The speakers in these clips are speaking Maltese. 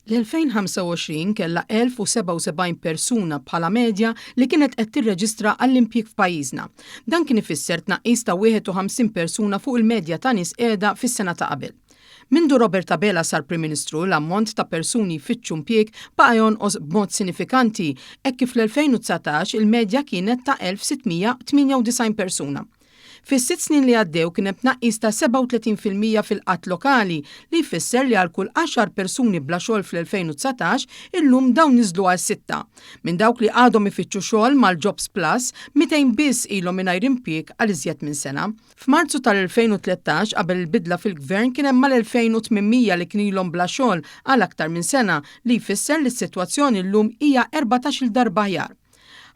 L-2025 kellha 1,077 persuna bħala medja li kienet qed tirreġistra għall-impjieg f'pajjiżna. Dan kien ifisser tnaqqis ta' 51 persuna fuq il-medja ta' nies qiegħda fis-sena ta' qabel. Mindu Robert Abela sar Prim Ministru, l-ammont ta' persuni jfittxu impjieg baqa' jonqos b'mod sinifikanti hekk kif fl-2019 il-medja kienet ta' 1,698 persuna. Fis-sitt snin li għaddew kien hemm tnaqqis ta' 37% fil-qgħad lokali, li jfisser li għal kull għaxar persuni bla xogħol fl-2019, illum dawn niżlu għal sitta. Minn dawk li għadhom ifittxu xogħol mal-Jobs Plus, 200 biss ilhom mingħajr impjieg għal iżjed minn sena. F'Marzu tal-2013, qabel il-bidla fil-Gvern, kien hemm mal-2,800 li kien ilhom bla xogħol għal aktar minn sena, li jfisser li s-sitwazzjoni llum hija 14-il darba aħjar.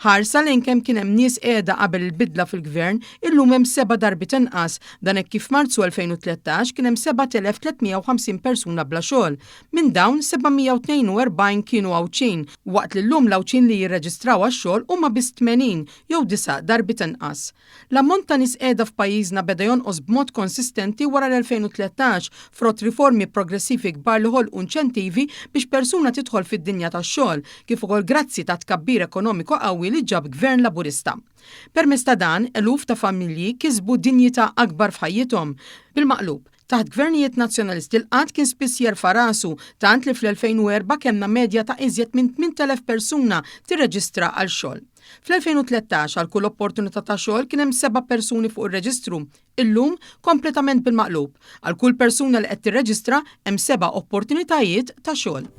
Ħarsa lejn kemm kien hemm nies qiegħda qabel il-bidla fil-Gvern, illum hemm seba' darbiet inqas, dan hekk kif f'Marzu 2013 kien hemm 7,350 persuna bla xogħol. Minn dawn, 742 kienu Għawdxin, waqt li llum l-Għawdxin li jirreġistraw għax-xogħol huma biss 80, jew disa' darbiet inqas. L-ammont ta' nies qiegħda f'pajjiżna beda jonqos b'mod konsistenti wara l-2013, frott riformi progressivi kbar li ħolqu inċentivi biex persuna tidħol fid-dinja tax-xogħol, kif ukoll grazzi tat-tkabbir ekonomiku qawwi li ġab Gvern Laburista. Permezz ta' dan, eluf ta' familji kisbu dinjità akbar f'ħajjithom. Bil-maqlub, taħt gvernijiet Nazzjonalisti l-qgħad kien spiss jerfa' rasu, tant li fl-2004 kellna medja ta' iżjed minn 8,000 persuna tirreġistra għal xogħol. Fl-2013 għal kull opportunità ta' xogħol kien hemm seba' persuni fuq ir-reġistru. Illum, kompletament bil-maqlub. Għal kull persuna li qed tirreġistra hemm seba' opportunitajiet ta' xogħol.